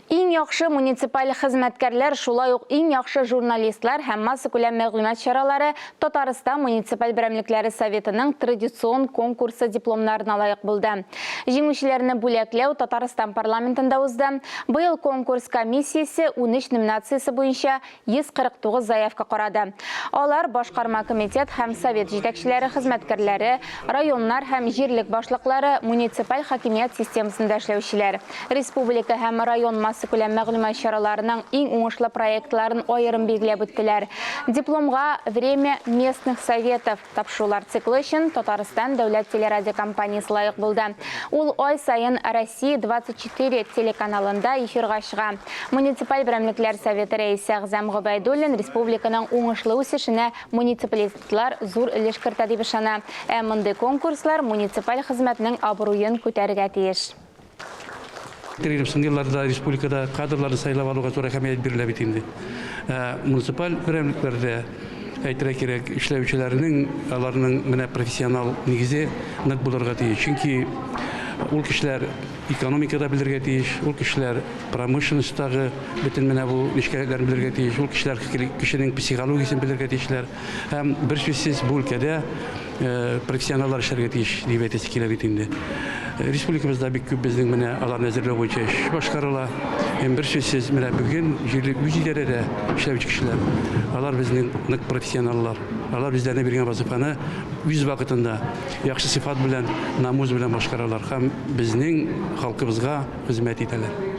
Иң яхшы муниципаль хезмәткәрләр, шулай ук иң яхшы журналистлар һәм массакүләм мәгълүмат чаралары Татарстан муниципаль берәмлекләре Советының традицион конкурсы дипломнарына лаек булды. Җиңүчеләрне бүләкләү Татарстан парламентында узды. Быел конкурс комиссиясе 13 номинациясе буенча 149 заявка карады. Алар башкарма комитет һәм совет җитәкчеләре хезмәткәрләре, районнар һәм җирлек башлыклары, муниципаль хакимият системасында эшләүчеләр. Республика һәм район массакүләм мәгълүмат чараларының иң уңышлы проектларын аерым билгеләп үттеләр. Дипломга Время местных советов тапшырулар циклы өчен Татарстан дәүләт телерадиокомпаниясе лаек булды. Ул ай саен Россия 24 телеканалында эфирга чыга. Муниципаль берәмлекләр советы рәисе Әгъзам Гобәйдуллин республиканың уңышлы үсешенә муниципалитетлар зур өлеш кертә дип ышана. Ә мондый конкурслар муниципаль хезмәтнең абруен күтәрергә тиеш. Кирәк, соңгы елларда республикада кадрларны сайлап алуга зур әһәмият бирелә бит инде. Ә муниципаль берәмлекләрдә әйтергә кирәк, эшләүчеләрнең аларның менә профессионал нигезе нык булырга тиеш. Чөнки ул кешеләр экономикада белергә тиеш, ул кешеләр промышленностьтагы бөтен менә бу нечкәлекләрне белергә тиеш, ул кешеләр кешенең психологиясен белергә тиешләр. Һәм берсүзсез бу өлкәдә профессионаллар эшләргә тиеш дип әйтәсе килә бит инде. Республикабызда бик күп безнең менә аларны әзерләү буенча эш башкарыла. Һәм берсүзсез менә бүген җирле үзидарәдә эшләүче кешеләр, алар безнең нык профессионаллар. Алар үзләренә биргән вазыйфаны үз вакытында яхшы сыйфат белән, намус белән башкаралар һәм безнең халкыбызга хезмәт итәләр.